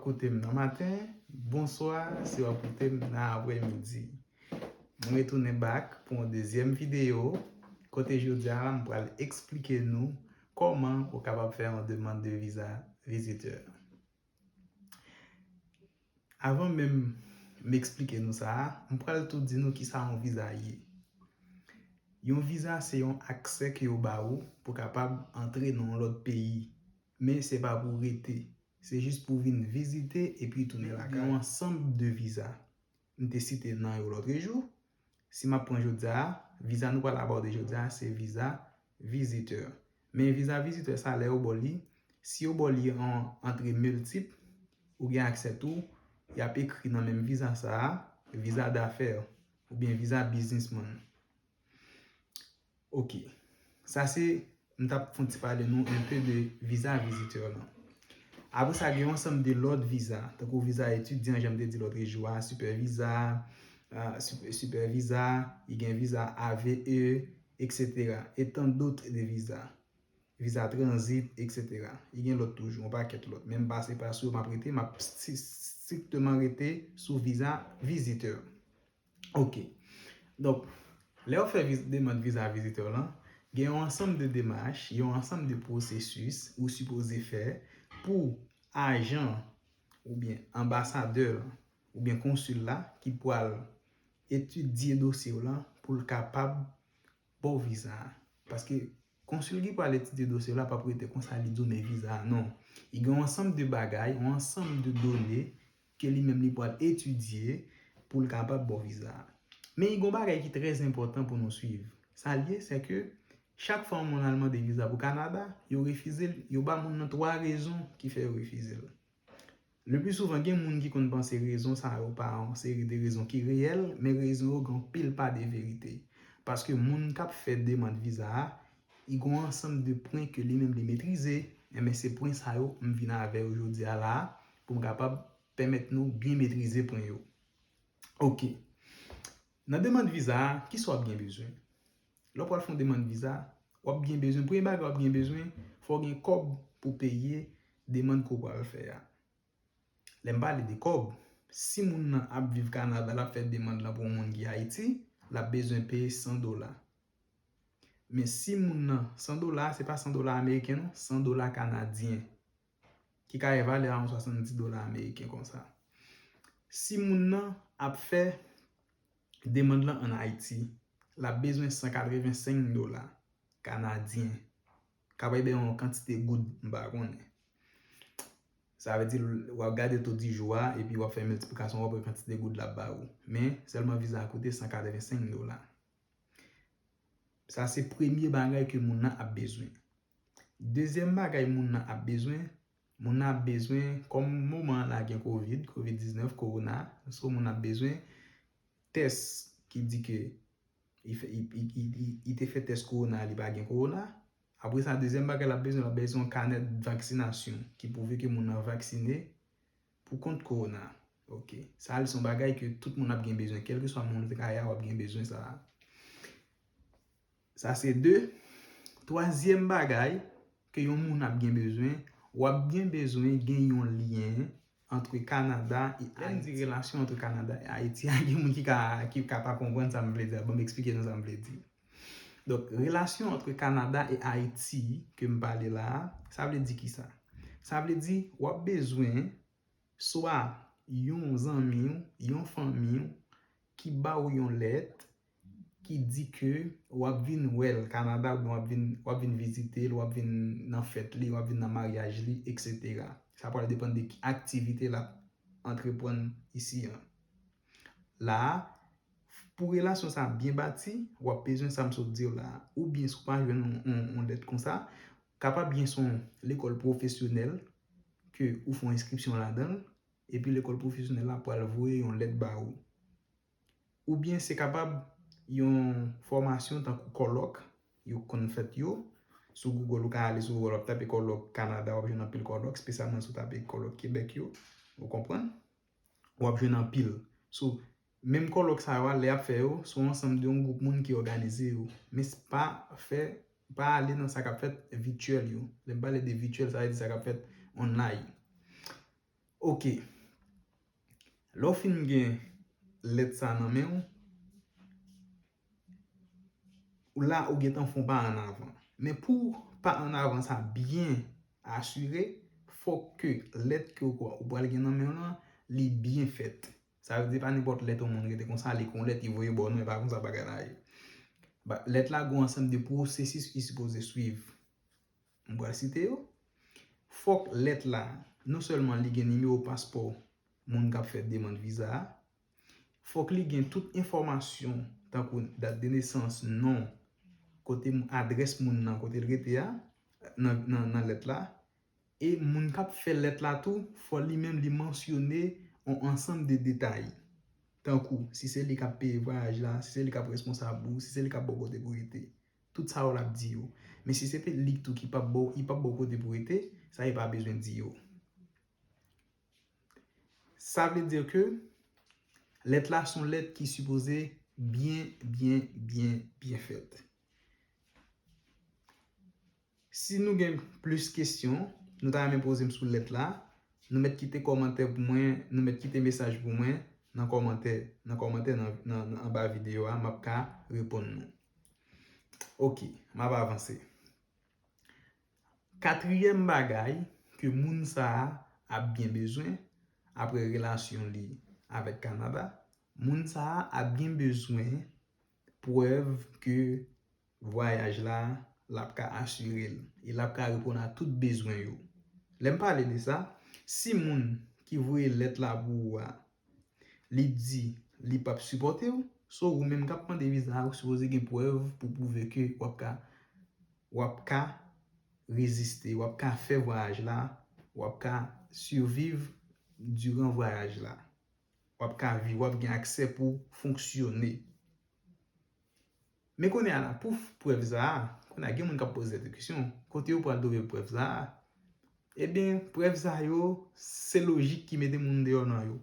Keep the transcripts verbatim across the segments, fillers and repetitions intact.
koute m nan maten, bonswa si w ap koute m nan aprèmidi. Mwen retounen back pou yon dezyèm videyo, kote jodi a la m pral eksplike nou kòman ou kapab fè yon demann de viza vizitè. Avan menm m eksplike nou sa a, m pral tou di nou kisa yon viza ye. Yon viza se yon aksè ke yo ba ou pou kapab antre nan yon lòt peyi, men se pa pou rete. Se jis pou vin vizite epi tounen lakay. Gen yon ansanm de viza. M te site nan yo lòtrejou. Si m ap pran jodi a, viza nou pral abòde jodi a, se viza vizitè. Men viza vizitè sa, lè yo ba w li, si yo ba w li an antre miltip, ou gen aksè tou, y ap ekri nan menm viza sa a, viza dafè, oubyen viza biznismann. Ok. Sa se, m t ap fè yon ti pale nou enpe de viza vizitè lan. Apre sa, gen yon ansanm de lòt viza, tankou viza etidyan, jan m te di lòtrejou a, sipè viza, a, sipè, sipè viza, li gen viza A V E, et cetera. E tant d'autres de viza. Viza tranzit, et cetera. Li gen lòt toujou, yon pakèt lòt. Men m pase pa sou yo, m ap rete, m ap striktman rete sou viza vizitè. Ok. Donk, lè w fè viz, demann viza vizitè lan, gen yon ansanm de demach, yon ansanm de pwosesis ou sipoze fè pou ajan oubyen anbasadè lan oubyen konsil la ki pral etidye dosye w lan pou l kapab ba w viza a. Paske konsil ki pral etidye dosye w la p ap rete konsa li di w men viza a. Non. Li gen yon ansanm de bagay, yon ansanm de done ke li menm li pral etidye pou l kapab ba w viza a. Men li gen yon bagay ki trè enpòtan pou nou swiv. Sa l ye, se ke chak fwa yon moun al mande viza pou Kanada, yo refize l, yo ba moun nan twa rezon ki fè yo refize l. Le pli souvan, gen moun ki konn panse rezon sa yo pa yon seri de rezon ki reyèl, men rezon yo gen anpil pa de verite. Paske moun k ap fè demann viza a, li gen yon ansanm de pwen ke li menm li metrize, enben se pwen sa yo m vin avè yo jodi a la a, pou m kapab pèmèt nou byen metrize pwen yo. Ok. Nan demann viza a, kisa w ap gen bezwen? Lè w pral fè yon demann viza, w ap gen bezwen, premye bagay w ap gen bezwen, fò w gen kòb pou peye demann ke w pral fè a. Lè m pale de kòb, si moun nan ap viv Kanada, l ap fè demann lan pou yon moun ki Ayiti, l ap bezwen peye san dola. Men si moun nan, san dola, se pa san dola ameriken non, san dola kanadyen, ki ka evalye a yon swasanndis dola ameriken konsa. Si moun nan ap fè demann lan ann Ayiti, l ap bezwen san katrevensenk dola kanadyen. Kapab gen yon kantite goud, m pa konnen. Sa vle di, w ap gade to di jou a, epi w ap fè miltiplikasyon, w ap wè kantite goud l ap ba ou. Men, sèlman viza a koute san katrevensenk dola. Sa se premye bagay ke moun nan ap bezwen. Dezyèm bagay moun nan ap bezwen, moun nan ap bezwen, kòm moman an la gen kovid, kovid diznèf, kowona, so moun nan ap bezwen tès ki di ke li fè, li, li, li, li, li te fè tès kowona, li pa gen kowona. Apre sa, dezyèm bagay l ap bezwen, l ap bezwen yon kanè vaksinasyon ki pwouve ke moun nan vaksine pou kont kowona. Ok. Sa a, se yon bagay ke tout moun ap gen bezwen. Kèlkeswa moun ou te ka ye a, w ap gen bezwen sa a. Sa se de. Twazyèm bagay ke yon moun ap gen bezwen, w ap gen bezwen gen yon lyen antre Kanada e Ayiti. Lè m di relasyon antre Kanada e Ayiti a, gen moun ki ka, ki ka pa konprann sa m vle di a. Ban m eksplike nou sa m vle di. Donk, relasyon antre Kanada e Ayiti ke m pale la a, sa vle di kisa? Sa vle di, w ap bezwen swa yon zanmi w, yon fanmi w, ki ba w yon lèt, ki di ke w ap vin wè l Kanada, oubyen w ap vin, w ap vin vizite l, w ap vin nan fèt li, w ap vin nan maryaj li, et cetera. Sa pral depann de ki aktivite l ap antreprann isi an. La a, pou relasyon sa a byen bati, w ap bezwen sa m sot di w la a. Oubyen si w pa jwenn yon, yon, yon lèt konsa, kapab gen se yon lekòl pwofesyonèl ke ou fè yon enskripsyon ladan l, epi lekòl pwofesyonèl la pral voye yon lèt ba ou. Oubyen se kapab yon fòmasyon tankou kòlòk, yo konn fèt yo. Sou Google, ou ka ale sou Google, w ap tape kòlòk Kanada, w ap jwenn anpil kòlòk, espesyalman si w tape kòlòk Kebèk yo. Ou konprann? W ap jwenn anpil. So, menm kòlòk sa yo a, lè y ap fè yo, se yon ansanm de yon gwoup moun ki òganize yo. Men s-, pa fè, pa ale nan sa k ap fèt vityèl yo. Lè m pale de vityèl, sa vle di sa k ap fèt online. Ok. Lè w fin gen lèt sa nan men w, ou la ou gentan fè yon pa annavan. Men pou pa annavan sa byen asire, fòk ke lèt ke ou, ou pral gen nan men w lan, li byen fèt. Sa vle di pa nenpòt lèt yon moun rete konsa, li kon lèt, li voye ba w, non, e pa konsa bagay la ye. Ba, lèt la gen yon ansanm de pwosesis ki sipoze swiv. M pral site yo. Fòk lèt la, non sèlman li gen nimewo paspò moun k ap fè demann viza a, fòk li gen tout enfòmasyon, tankou dat de nesans, non, kote m-, adrès moun nan, kote l rete a, nan, nan, nan lèt la. E moun k ap fè lèt la tou, fò li menm li mansyone yon ansanm de detay. Tankou, si se li k ap peye vwayaj la, si se li k ap responsab ou, si se li k ap ba w kote pou rete. Tout sa yo l ap di yo. Men si se te li tou ki p ap ba w, li p ap ba w kote pou rete, sa li pa bezwen di yo. Sa vle di ke lèt la se yon lèt ki sipoze byen, byen, byen, byen fèt. Si nou gen plis kesyon, nou ta renmen poze m sou lèt la, nou mèt kite kòmantè pou mwen, nou mèt kite mesaj pou mwen nan kòmantè, nan kòmantè nan, nan, nan anba videyo a, m ap ka reponn nou. Ok, m ap avanse. Katriyèm bagay ke moun sa a ap byen bezwen apre relasyon li avèk Kanada, moun sa a ap byen bezwen prèv ke vwayaj la, l ap ka asire l e l ap ka reponn a tout bezwen yo. Lè m pale de sa, si moun ki voye lèt la pou ou a, li di li p ap sipòte w, so ou menm k ap mande viza a, ou sipoze gen prèv pou pwouve ke w ap ka, w ap ka reziste, w ap ka fè vwayaj la, w ap ka siviv diran vwayaj la. W ap ka viv, w ap gen aksè pou fonksyone. Men kounye a la, pou prèv sa a, kounye a gen moun k ap poze tèt yo kesyon, kote yo pral twouve prèv sa a? Ebyen, prèv sa yo, se lojik ki mete moun deyò nan yo.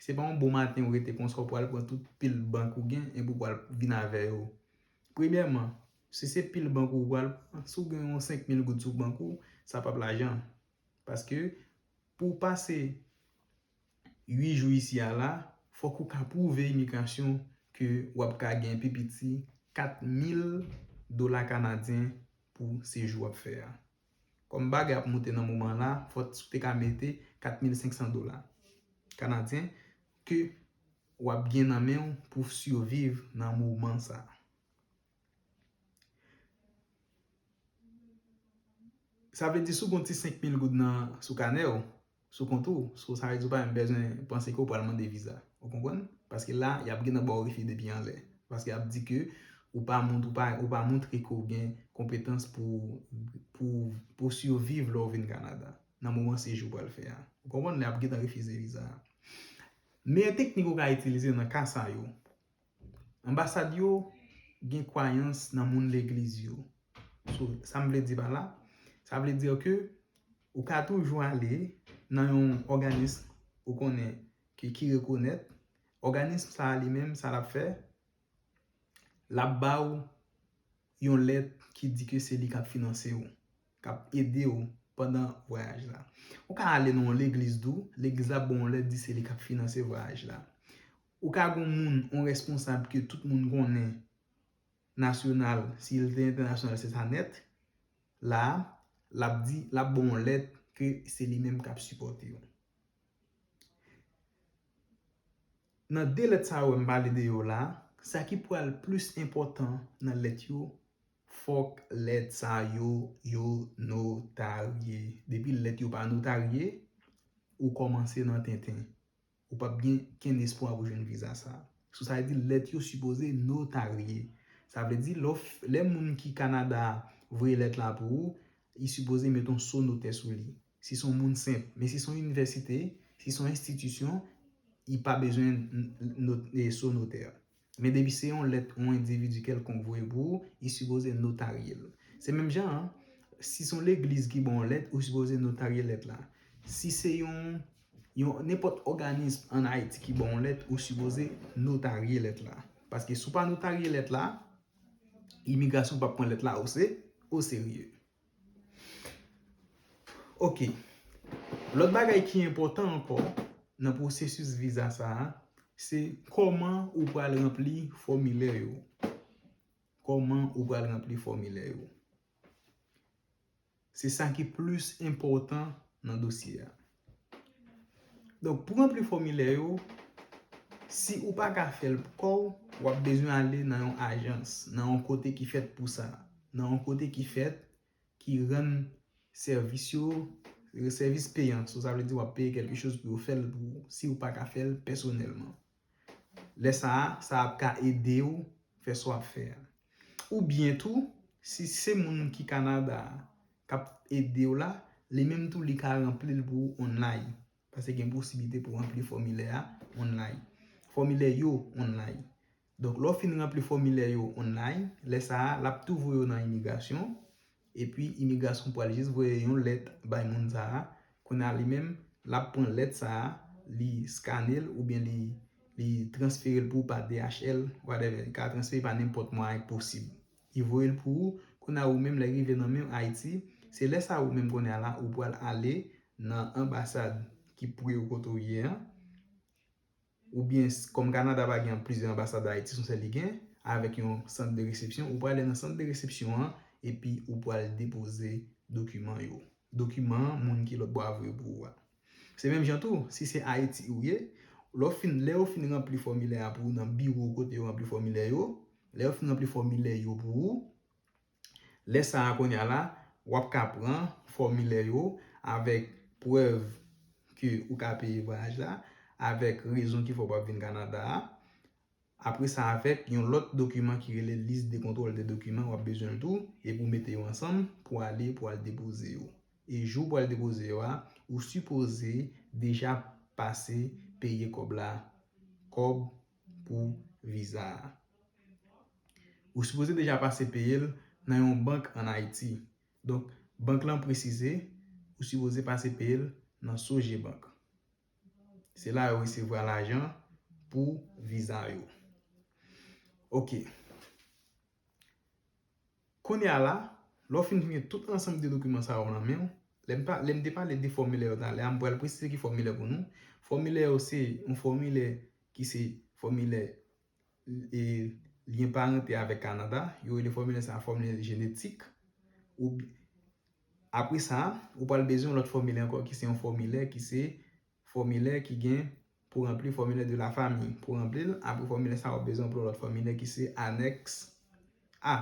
Se pa yon bon maten ou rete konsa, ou pral pran tout pil bank ou gen epi ou pral vin avè yo. Premyèman, si se pil bank ou pral pran, si w gen yon senk mil goud sou bank ou, sa p ap lajan. Paske pou w pase uit jou isi a la, fòk ou ka pwouve imigrasyon ke w ap ka gen pi piti kat mil dola kanadyen pou sejou w ap fè a. Kòm bagay ap moute nan moman la, fòk ou te ka mete kat mil senk san dola kanadyen ke w ap gen nan men w pou w siviv nan moman sa a. Sa vle di, si w gen yon ti senk mil goud nan, sou kanè w, sou kont ou, so, sa vle di ou pa menm bezwen panse ke w pral mande viza. Ou konprann? Paske la, y ap gentan ba w refi depi anlè. Paske y ap di ke ou pa mont-, ou pa, ou pa montre ke w gen konpetans pou, pou, pou siviv lè w vin Kanada, nan moman sejou w pral fè a. Ou konprann? Lè y ap gentan refize viza a. Meyè teknik ou ka itilize nan ka sa yo, anbasad yo gen kwayans nan moun legliz yo. So, sa m vle di pa la, sa vle di ke ou ka toujou ale nan yon òganis ou konnen ki, ki rekonèt. Òganis sa a li menm, sa l ap fè, l ap ba w yon lèt ki di ke se li k ap finanse w, k ap ede w pandan vwayaj la. Ou ka ale nan yon legliz tou, legliz la ap ba w yon lèt di se li k ap finanse vwayaj la. Ou ka gen yon moun, yon responsab ke tout moun konnen, nasyonal, si l te entènasyonal, se sa nèt. La, l ap di, l ap ba w yon lèt ke se li menm k ap sipòte w. Nan de lèt sa yo m pale de yo la, sa ki pral plis enpòtan nan lèt yo, fòk lèt sa yo, yo notarye. Depi lèt yo pa notarye, ou kòmanse nan tenten. Ou p ap gen kenn espwa pou jwenn viza sa. So, sa vle di lèt yo sipoze notarye. Sa vle di lè w f-, lè moun ki Kanada a voye lèt la pou ou, li sipoze mete yon so notè sou li. Si se yon moun senp, men si se yon inivèsite, si se yon enstitisyon, li pa bezwen n-, n-, not-, e, so notè. Men depi se yon lèt yon endividi kèlkonk voye pou ou, li sipoze notarye l. Se menm jan an, si se yon legliz ki ba w yon lèt, ou sipoze notarye lèt la. Si se yon, yon nenpòt òganis ann Ayiti ki ba w yon lèt, ou sipoze notarye lèt la. Paske si w pa notarye lèt la, imigrasyon p ap pran lèt la o se-, o serye. Ok. Lòt bagay ki enpòtan ankò nan pwosesis viza sa a, se kòman ou pral ranpli fòmilè yo. Kòman ou pral ranpli fòmilè yo. Se sa ki plis enpòtan nan dosye a. Donk, pou ranpli fòmilè yo, si ou pa ka fè l pou kò w, w ap bezwen ale nan yon ajans, nan yon kote ki fèt pou sa, nan yon kote ki fèt, ki rann sèvis yo, sèvis peyan. So, sa vle di w ap peye kèlke choz pou yo fè l pou ou, si ou pa ka fè l pèsonèlman. Lè sa a, sa ap ka ede w fè sa w ap fè a. Oubyen tou, si se moun ki Kanada a k ap ede w la, li menm tou li ka ranpli l pou ou online. Paske gen posiblite pou w ranpli fòmilè a online. Fòmilè yo online. Donk, lè w fin ranpli fòmilè yo online, lè sa a, l ap tou voye w nan imigrasyon. Epi, imigrasyon pral jis voye yon lèt bay moun sa a. Kounye a, li menm, l ap pran lèt sa a, li skane l oubyen li, li transfere l pou ou pa D H L, whatever. Li ka transfere pa nenpòt mwayen k posib. Li voye l pou ou. Kounye a, ou menm, lè l rive nan men w Ayiti, se lè sa a ou menm kounye a la, ou pral ale nan anbasad ki pre w kote w ye an. Oubyen, s- kòm Kanada pa gen plizyè anbasad Ayiti, se yon sèl li gen, avèk yon sant de resepsyon, ou prale nan sant de resepsyon an, epi ou pral depoze dokiman yo. Dokiman moun ki lòt bò a voye pou ou a. Se menm jan tou, si se Ayiti ou ye, lè w fin, lè yo fin ranpli fòmilè a pou ou nan biwo kote yo ranpli fòmilè yo, lè yo fin ranpli fòmilè yo pou ou, lè sa a kounye a la, w ap ka pran fòmilè yo avèk prèv ke ou ka peye vwayaj la, avèk rezon ki fè w p ap vin Kanada a. Apre sa, avèk yon lòt dokiman ki rele liste de contrôle des documents, w ap bezwen l tou, epi w mete yo ansanm pou ale, pou al depoze yo. E jou pou al depoze yo a, ou sipoze deja pase peye kòb la, kòb pou viza a. Ou sipoze deja pase peye l nan yon bank ann Ayiti. Donk, bank lan presize, ou sipoze pase peye l nan Sogebank. Se la yo resevwa lajan pou viza yo. Oke. Kounye a la, lè w fin gen tout ansanm de dokiman sa yo nan men w, lè m pa, lè m te pale de fòmilè yo talè a, m pral presize ki fòmilè pou nou. Fòmilè yo se yon fòmilè ki se fòmilè e, lyen parante avèk Kanada, yo rele fòmilè sa a fòmilè jenetik. Ou bi- Apre sa, ou pral bezwen yon lòt fòmilè ankò ki se yon fòmilè ki se fòmilè ki gen pou ranpli, fòmilè de la fami. Pou ranpli l, apre fòmilè sa a, w ap bezwen ranpli yon lòt fòmilè ki se anèks A.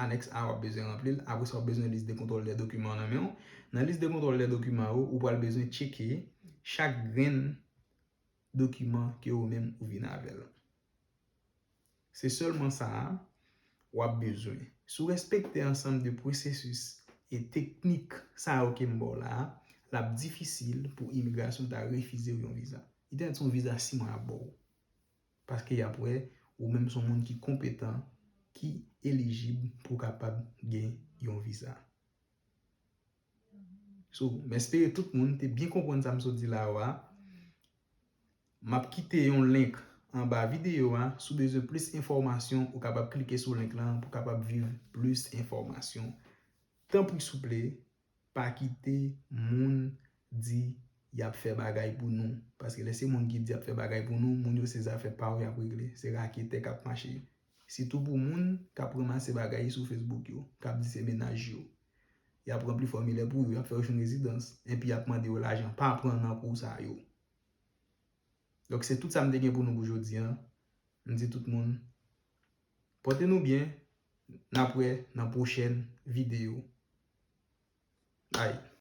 Anèks A w ap bezwen ranpli l. Apre sa, w ap bezwen liste de contrôle des documents nan men w. Nan liste de contrôle des documents yo, ou pral bezwen tcheke chak grenn dokiman ke ou menm ou vin avè l. Se sèlman sa a w ap bezwen. Si w respekte ansanm de pwosesis e teknik sa yo ke m ba w la a, l ap difisil pou imigrasyon ta refize w yon viza. Li ta se yon viza sis mwa y ap ba w. Paske y ap wè ou menm se yon moun ki konpetan, ki elijib pou w kapab gen yon viza. So, m espere tout moun te byen konprann sa m sot di la yo a. M ap kite yon link anba videyo a. Si w bezwen plis enfòmasyon, ou kapab klike sou link lan pou w kapab viv plis enfòmasyon. Tanpri souple, pa kite moun di y ap fè bagay pou nou. Paske lè se moun ki di y ap fè bagay pou nou, moun yo se zafè pa yo y ap regle. Se raketè k ap mache. Sitou pou moun k ap ranmase bagay sou Facebook yo, k ap di se mennaj yo. Y ap ranpli fòmilè pou yo, y ap fè yo jwenn rezidans, enpi y ap mande yo lajan. Pa pran nan kou sa yo. Donk, se tout sa m te gen pou nou pou jodi a. M di tout moun, pòte nou byen, n ap wè nan pwochèn videyo. Bye.